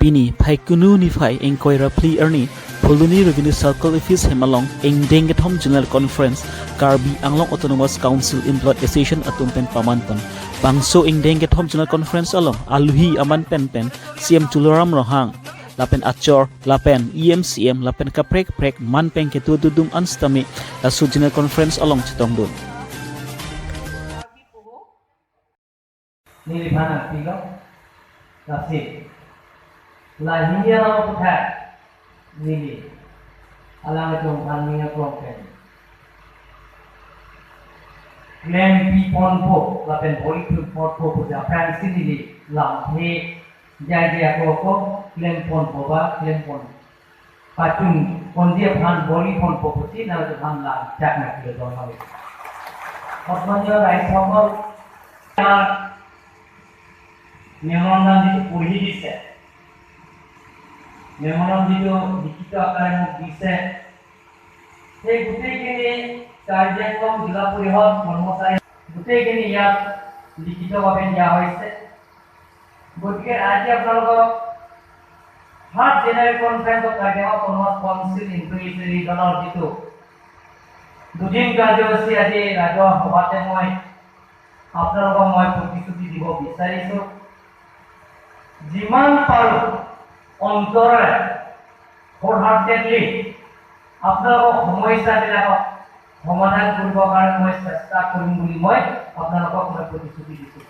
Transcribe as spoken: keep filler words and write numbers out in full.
Pini Phaikunu niphai ingkoi ra phli arni Phuloni Revenue Circle Office hem along ingdeng kethom General Conference Karbi Anglong Autonomous Council Employee Association atum pen paman pon. Bangso ingdeng kethom General Conference along aluhi aman pen pen C M Tuliram Ronghang lapen achor lapen E M C M lapen kaprek kaprek man pen kedo dudum an sitame laso General Conference along chetongdun. Neliphan nangpilo. Lasi la hini alam aphuthak neli alanglitum aphan ning aklong pen klempi ponpo lapen bor-i ponpo pu aphrangsi neli lamthe jai jai ako ko klem ponpo ba klem pon pachun ponji aphan bor-i ponpo pusi nangtum aphan langchak nangpilo don mali. Hotmanyo rai sokol memorandum যিটো পঢ়ি দিছে, memorandum যিটো লিখিত আকাৰে মোক দিছে, সেই গোটেইখিনি কাৰ্বি আংলং জিলা পৰিষদ কৰ্মচাৰী গোটেইখিনি ইয়াত লিখিতভাৱে দিয়া হৈছে। গতিকে আজি আপোনালোকক third general conference of Karbi Anglong autonomous council employees ৰিজনৰ যিটো দুদিন কাৰ্যসূচী আজি ৰাজহুৱা সভাতে মই আপোনালোকক মই প্ৰতিশ্ৰুতি দিব বিচাৰিছো, যিমান পাৰো অন্তৰেৰে, হলহাৰ্টেডলি আপোনালোকৰ সমস্যাবিলাকক সমাধান কৰিবৰ কাৰণে মই চেষ্টা কৰিম বুলি মই আপোনালোকক মই প্ৰতিশ্ৰুতি দিছো।